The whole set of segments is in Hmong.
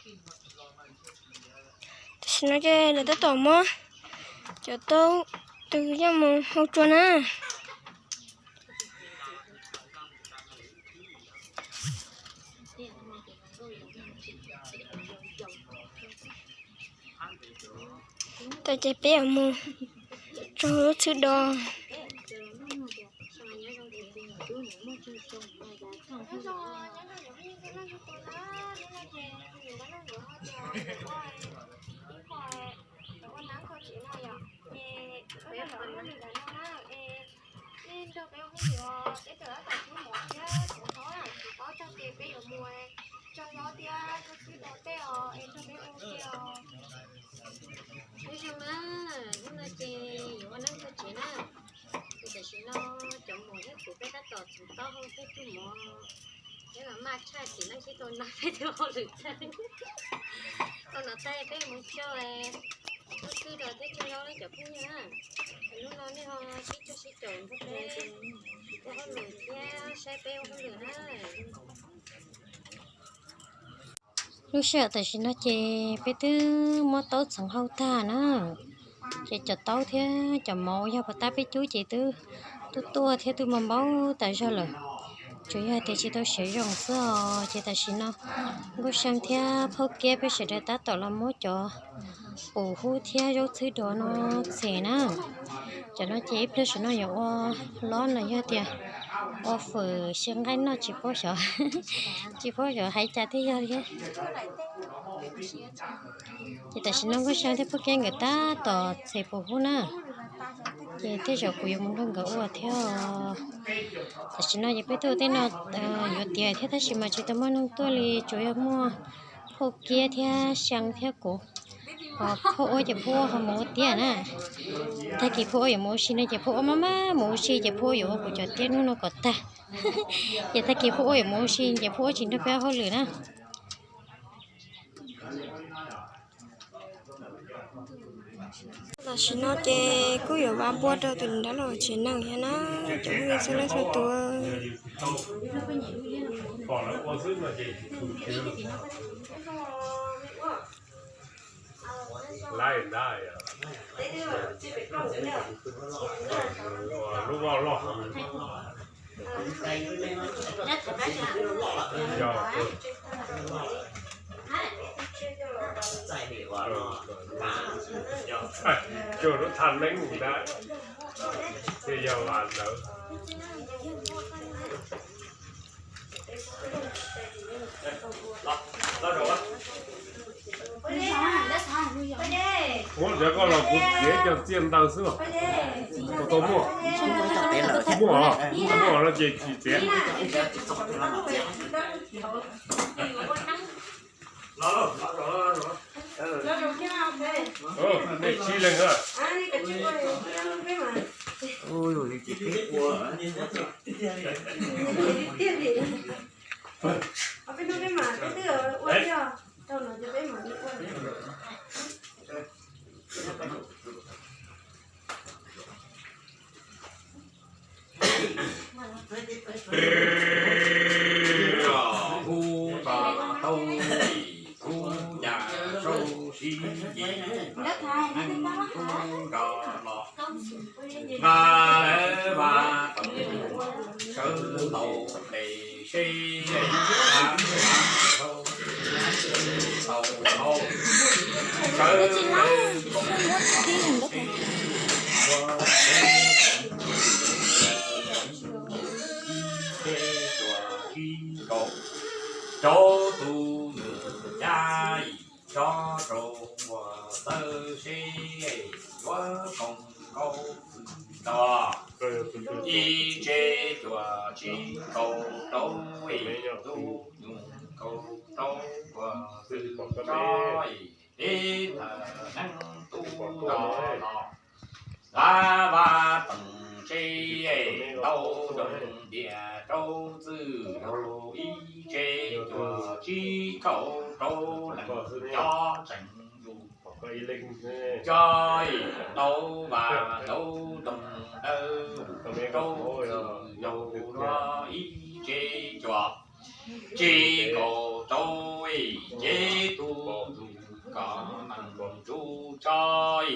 Tam sim no ces lawv tab tom muab cov taub twg coj mus hau tsua na. Tau ces peb yuav mus tso lub txhwb do. Nej nrog peb ua hauj lwm, peb tawm tab tom hlub mov thiab txiv hlob, txiv hlob tag ces peb yuav mus tso zaub thiab coj txhwb do tej os, es nrog peb ua ke os. Nyob zoo na, hnub no ces yuav ua neeb kho tsev na. Ces tam sim no cov muam thiab kuv peb tab tom txhoov taub hau thiab tsuj mov, peb mas maj tshaj, txiv neej sib tau na peb twb ua hauj lwm tag. Tau no tag peb mus coj lub txhwb do thiab tso zaub cov phooj ywg na. Hnub no nej ho sib coj sib caum nrog peb ua hauj lwm thiab saib peb ua hauj lwm na. Lub sij hawm tam sim no ces peb twb muab taub txhoov hau tag na, ces cov taub thiab cov mov uas yog puas tab peb cub ces twb tuaj tuaj thiab twb npau npau tas zog lawm, tsuas yog hais tias tsis tau siav zoo xwb os. Ces tam sim no Nkauj See thiab Phauj Kiab peb sawv daws tab tom los muab cov pum hub thiab zaub txhwb do no tshem na. Cov no ces ib pliag saum no yuav ua lob no yog tias ua fawm xyaw nqaij noj tsis paub xyov, tsis paub xyov hais cas thiaj yog thiab. Ces tam sim no Nkauj See thiab Phauj Kiab nkawd tab tom tshem pum hub na, ces tej zaum kuv yuav mus nrog nkawd ua thiab. Tam sim no ces peb tuaj tej no yuav tiav thiab tab sis mas tsis tau muaj neeg tuaj li, tsuas yog muaj Phauj Kiab thiab See thiab kuv. Ho Phauj Ua ces Phauj Ua ho mus ua tiab na. Tag kis Phauj Ua yuav mus ua si no ces Phauj Ua maj maj mus ua si ces Phauj Ua yuav ua kuv cov tiab hnub no kom tag. Ces tag kis Phauj Ua yuav mus ua si ces Phauj Ua tsis nrog peb ua hauj lwm na. Tam sim no ces kuj yuav vam npua rau tus niam dab laug tsev neeg thiab na, cov phooj ywg txhua leej txhua tus. Cog lub thaj neeb ntag, ces yog vas ntawd. Ua cov koj los kuv txiav cov txiaj ntawd xwb. Tau muaj, muaj, muaj no ces tsis txiav. Nej tsis leej na. Hu rog tau ib khub, cas sau sib yim, neeg hu rog los, nqa lawv vaj toog, sawv ntaus npe seb, tau tau, sawv lawv koom seb, ua seb, seb cua tsib nkaus, rau tus nws cab ib tsob rau ua tawv seb, yuav koom nkaus txwm nto, ib tsev cua tsib nkaus rau, tus nyuj nkaus rau ua txwm tsob, peb thawj neeb tub nto los, nqa vaj toog seb, ntau doog dias rau txwm rau, ib tsev cua tsib nkaus rau leej cov tseem yus, cov ntau vaj ntau doog dawb rau txwm yus, ib tsev cua tsib nkaus rau, ces tus koj meem ntsuj tso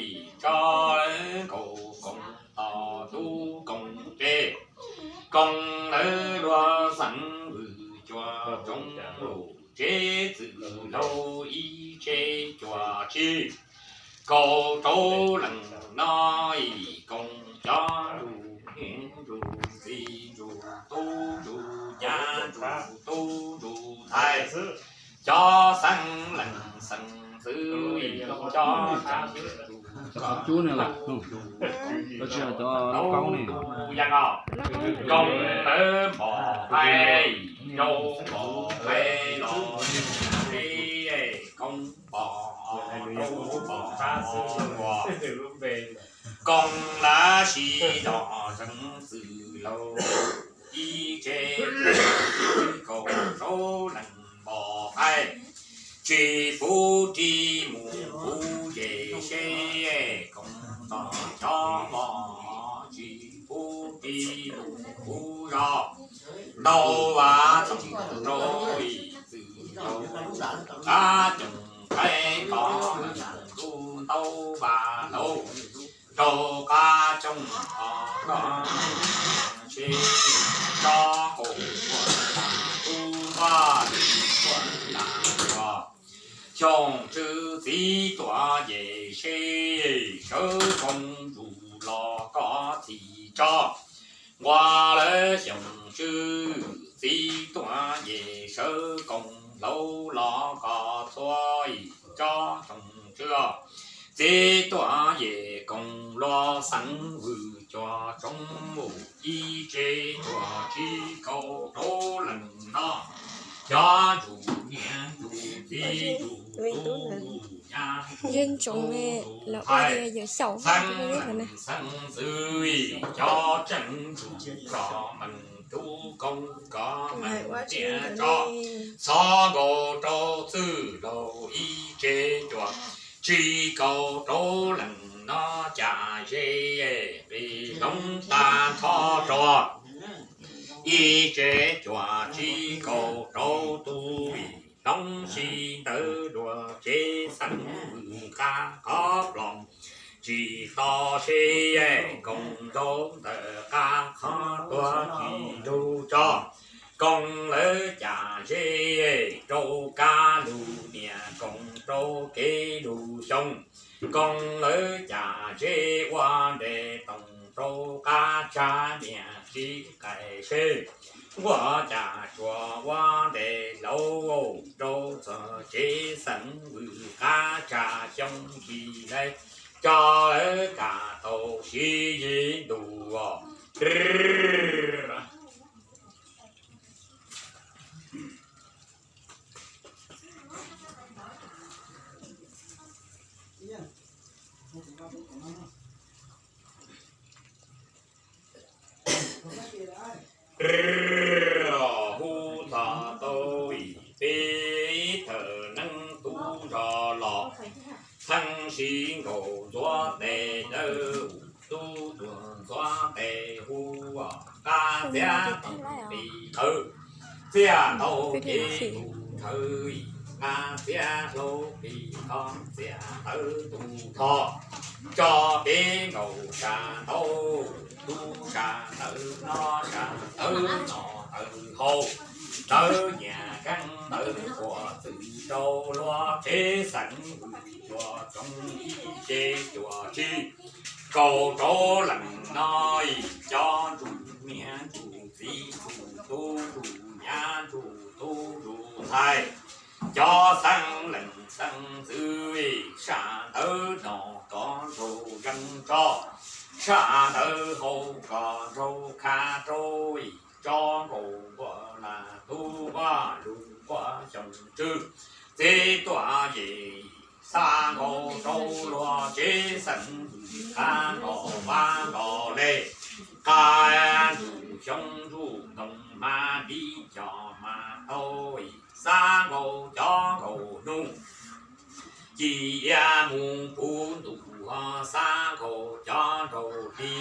ib tso lawv nkaus koom tos tub koom peb, koom lawv luag xeev vwm cua tsoob lus tsev txwm laug ib tsev cua tsib kaum rau leej no ib koom cov ntsuj niam ntsuj txiv ntsuj tub ntsuj nyab ntsuj tub ntsuj ntxhais, cov xeeb leej xeeb ntxwv ib cov tsab ntsuj cov cub ne los ntsuj cov tsis hais cov laub qaub ne, koom lawv npom qaib rau npom qaib los koom npom rau npom ua koom lab si zog xeeb ntxwv laug ib tsev kaum rau leej npom qaib tsis pub ris mus kuv zes seb koom tos cov mos tsis pub ris mus kuv zos ntau vas toom rau ib txwm laug qab coom qaib kov leej ntuj ntau vas laug rau qab coom koj seb tso nkaus kuv lam tub npaj kuv lam ua xyooj tswv txiv tuam yem seb sawv koom ntsuj los koj txhim tso nqua lawv xyooj tswv txiv tuam yem sawv koom hlau los koj txhua ib tsob xyooj tswv txiv tuam yem koom luag xeev vwm cua tsoob mus ib tsev cua tsib kaum rau leej no cov ntsuj niam ntsuj txiv ntsuj tub ntsuj nyab ntsuj tub ntsuj ntxhais, xeeb leej xeeb ntxwv cov tseem ntsuj koj meem tub koom koj meem tiav tso xov nkaus rau txwm laug ib tsev cua tsib kaum rau leej no cas ze nqis loob tag nrho rau ib tsev cua tsib kaum rau tub ib loob si ntawd dua tsev xeeb vwm qab qhov plob tsis to seb koom nraug ntawm qab qhov tuag tsis lug tso koom lawv cas ze rau kab lug niam koom rau kev lug xyoo koom lawv cas ze ua nres toom rau qab tsa niam tsis qais seb nquag cas tsuas ua nres laug rau txog tsev xeeb vwm qab tsa xyoo ntsis lawv coj lawv kam tau sib yig ntus os. Hu txog tau ib peb thawm neeb tub zog los theej sib nkaus ntxuav tes dawb, tub tuag ntxuav tes hu qab txiav toom qis qawv, txiav tau kev tus nthawv, qab txiav hlau qis qhov txiav tawv tus tho, tso kev nkaus tsa ntau, tub tsa tawv no tsa tawv no tawv hau, tawv nyias keeb tawv quas txwm rau luag tsev xeem vwm cua tsoob ib ce cua tsib kaum rau leej no ib cov ntsuj niam ntsuj txiv ntsuj tub ntsuj nyab ntsuj tub ntsuj ntxhais, cov xeeb leej xeeb ntxwv, sab ntawv no koj nraug zeeg tso, sab ntawv hauv koj nraug khav rau, tso nkaus nquag lam tub nquag lug nquag xyoo tswv, txiv tuam yem xa nkaus rau luag tsev xeem vwm qab nkaus vaj nkaus le, qab ntsuj xyoob ntsuj ntoo mas ntiv cov mas tau, xa nkaus cov nkaus hnub ci ia mus puv ntuj, xa nkaus cov nraug hli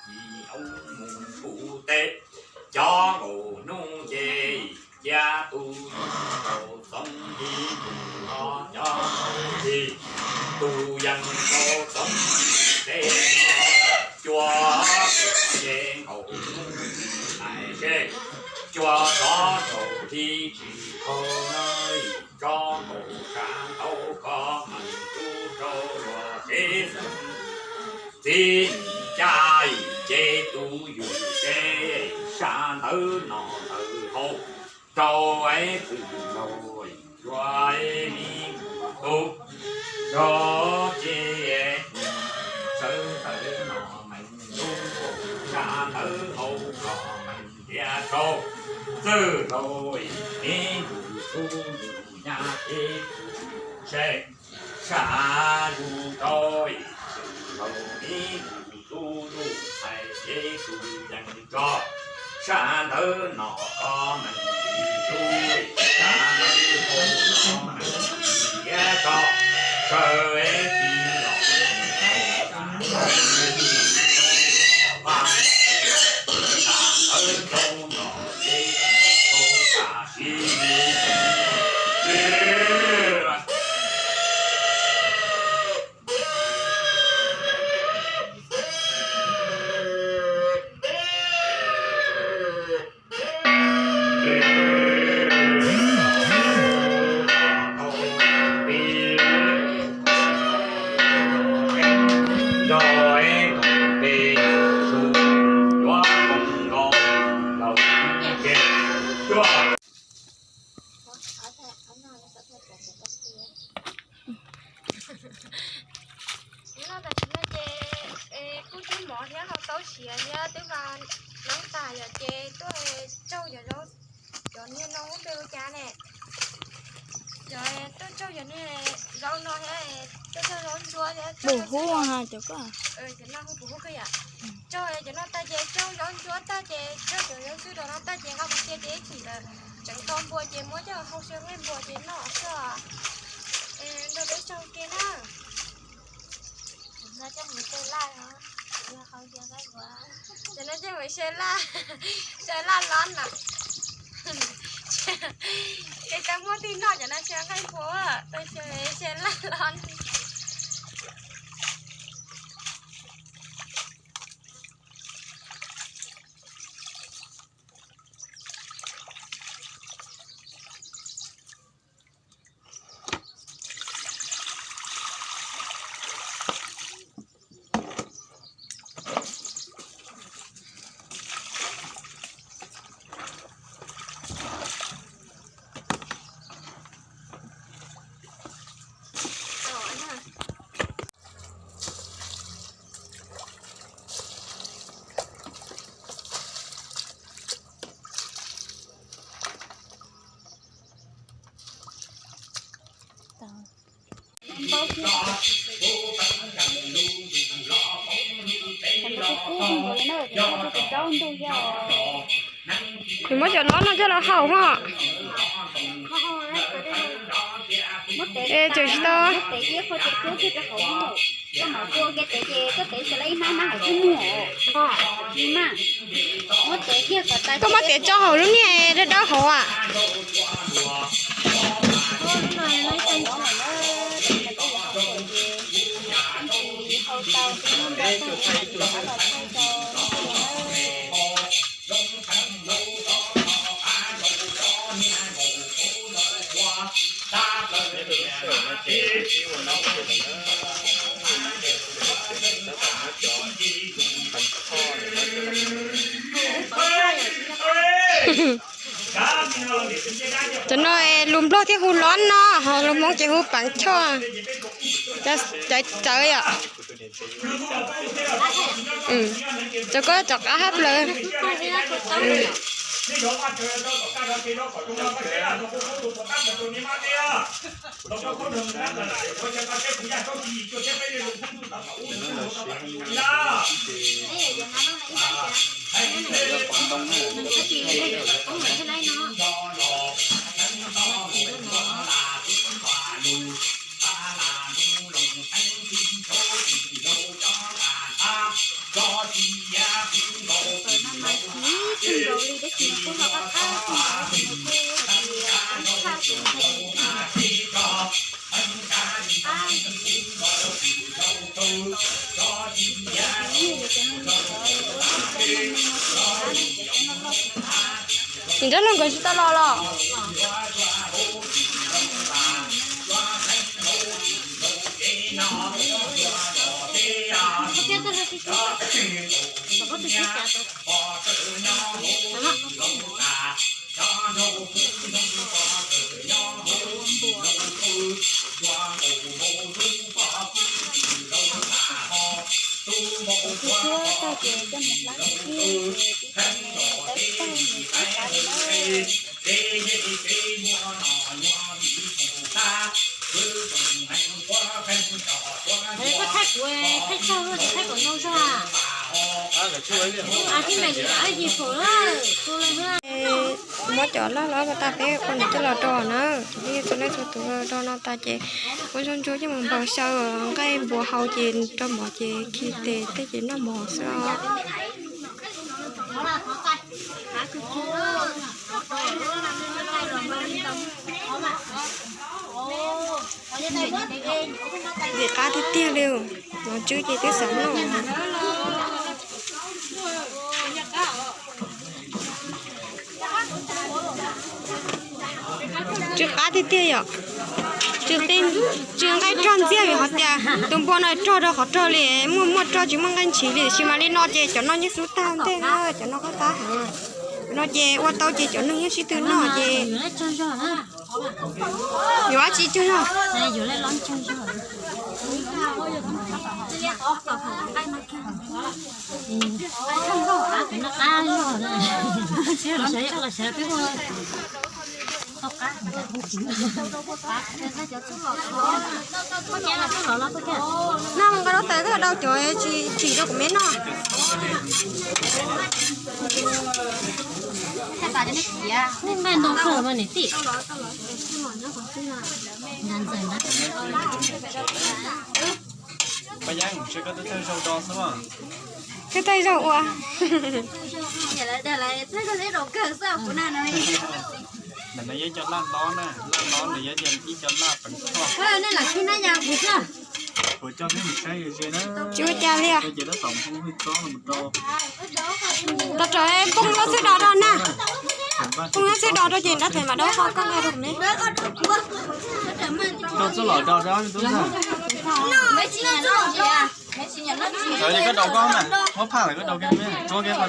ci oob mus puv teb, cov nkaus hnub ces cia tus nraug txoov ntiv mus los cov nraug Tus yeej rau txoov dej, cua ces nkaus mus hais seb, cua rov rau hli tsis kho no, tso nkaus sab nraud kho meem rau rau luag seb xeem txiv cas ces tus yus seb sab ntawd no ntawd hau rau es txwm laus yuav me tus rog ces sawv ntawd no meem rau sab ntawd hau rau meem ntiav rau txwm laus me tus tub yus nyab ces tus seb sab zus rau txwm laus me tus tub zus hais ces tus yeej rau sab ntawd no kho meem rau sab ntawd hau rau meem ntiav rau sawv es txwm laus sab ntawd rau no ces rau tam sim No tam sim no ces kuj twb mov thiab ho tau siav thiab twb vas neeb tas yom ces tuaj tsaug cov zaub, cov niag no lub npe ua cas ne? Cov tuaj tsaug cov niag zaub no thiab, tuaj tsaug zaub ntsuab thiab, pum hub cov ko, cov no hu pum hub ko yom. Tsaug cov no tag ces tsaug zaub ntsuab tag ces tsaug cov zaub xwb rau no tag ces nqa mus cia ces ib chim lawm tseem tau npua ces muab coj hau xyaw nqaij npua ces noj xwb. Nrog peb tsaug ke na. Cov no ces mus xyaw laj, xyaw laj lob na. Ces tau muab twg noj cov no xyaw nqaij npua, tau xyaw laj lob. Kuv muab cov lob no coj los hau ho. Es tseem tsis tau. Koj muab tev tso hauv lub niag dawb dawb hauv as. Cov no lus Nplog thiaj hu lob no, ho lus Hmoob ces hu pav choj, cov txawv yom. Cov ko cov qab hab plaws. Nrog no nkawd tsis tau los los. Koj thaij kuv, thaij txog thaij kom no zog. Muab cov laj los tas peb ua nws coj los rau na. Ces peb txhua leej txhua tus rau no tas ces muab zog ntsuab coj mus npaws xyaw nqaij npua hau ces rau mov ces khi tes tej ces noj mov xwb os. Vim qab tiag tiag li, mov tswb ces twb xav noj. Tsw qab tiag tiag yom. Tsw nqaij rog ntxiag vim hais tias tus npua no rog rau qhov rog li, muaj muaj rog tsis muaj nqaij ntshiv li, tiam sis mas li no ces cov no yeej xub tag ntej na, cov no qab qab heev. Cov no ces ua tau ces cov neeg yeej sib tw noj ces yuav dab tsi tsawg zog. No nqa rau tas twb dau cov tsis tsim rau kuv me noj. Twb thaij zaug ua. Ntawm no yog cov laj lob na, laj lob nws yog ib co laj peev xwb. Kuv coj peb mus saib ze na. Tsis ua cas li os. Tau rau phooj ywg xwb dos rau na. Phooj ywg xwb dos rau ces nrab thev mam rau qhov koj nqa rau me. Rau txuj lom dos rau tub na. Koj rau koj na, muab phaj lawm koj rau kiag, rau kiag qhov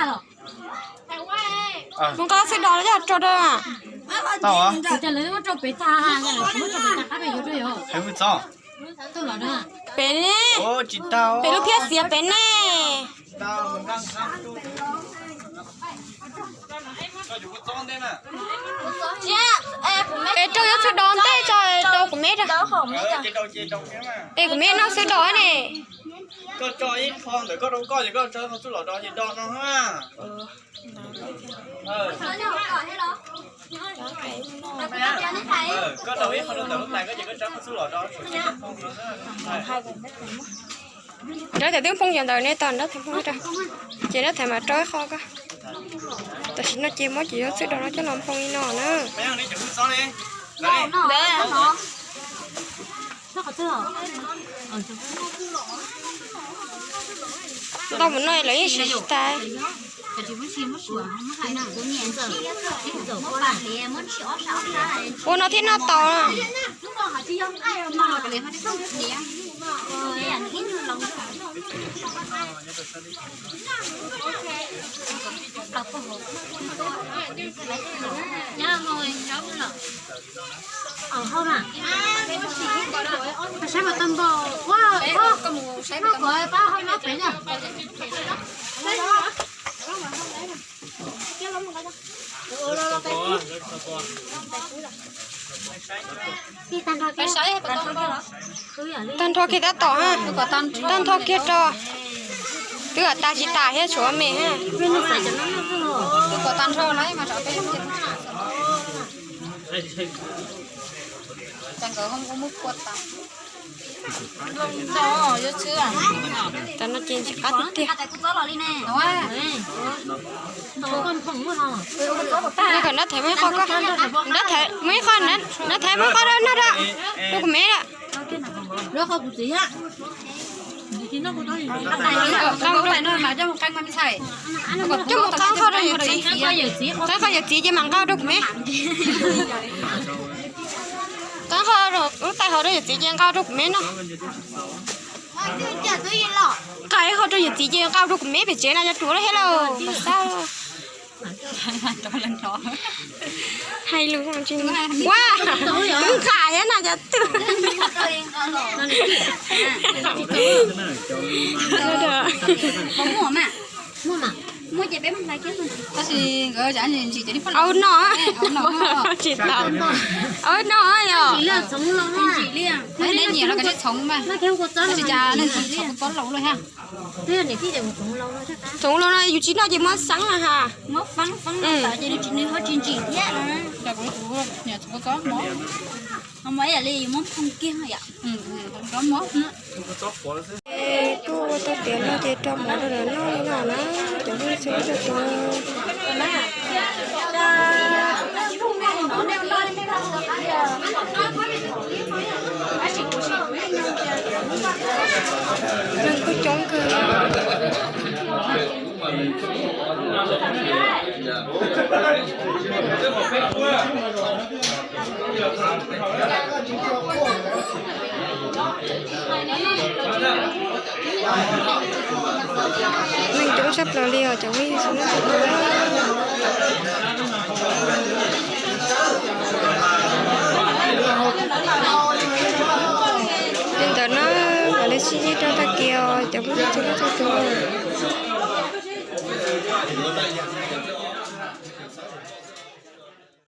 rau. Mus nqa xwb dos los coj rau rau. Tau. Pem ne. Pem lub phiab xiav pem ne. Es rau yuav xwb dos ntej tso rau kuv me rau. Es kuv me noj xwb dos ne. Koj tso ib qho ntawm koj rau koj ces koj tso qhov txuj lom dos ces dos no. Koj rau ib qho rau ntawm lub tais koj ces koj tso qhov txuj lom dos. Nrab thev twb phooj ywg ntawd ne, tos nrab thev phooj ywg rau. Ces nrab thev mam rau ib qho koj. Tam sim no ces muab cov yuav xwb dos no coj los nphoo li no na. Ntau mus no lawv yeej siv tsis tas. Ua no thiaj noj tau. Saib mas tau npaum ua, noj kuv pab hau nyob pem na. Tag nrho kiag tab tom ha. Tag nrho kiag rau. Twb tas tsis tas thiab tshuav me ha. Tam no ces ntxim qab tiag tiag. Nrab thev muaj ib qho, nrab thev muaj ib qho, nrab thev muaj ib qho rau noj rau, rau kuv me lawm. Coj mus qab qhov rau yawm txiv, qab qhov yawm txiv ces mam nqa rau kuv me. Qab qhov lub tais hauv rau yawm txiv ces nqa rau kuv me no. Nqa ib qho rau yawm txiv ces nqa rau kuv me pem tsev no cov ruam lawm thiab lauj. Hais lus ua, nqa thiab no cov twg. Au no, tsis tau. Au no yog. Txhoov los no yus tsis noj ces muab xeeb na ha. Kuj ua tau tiav no ces rau mov rau lawv noj li no na, cov phooj ywg txhua leej txhua tus. Neeg kuj coob kawg. Neeg coob tshaj plaws li os cov phooj ywg. Li ntawd na, mam li sib ntsib rau tag kis os cov phooj ywg txhua leej txhua tus.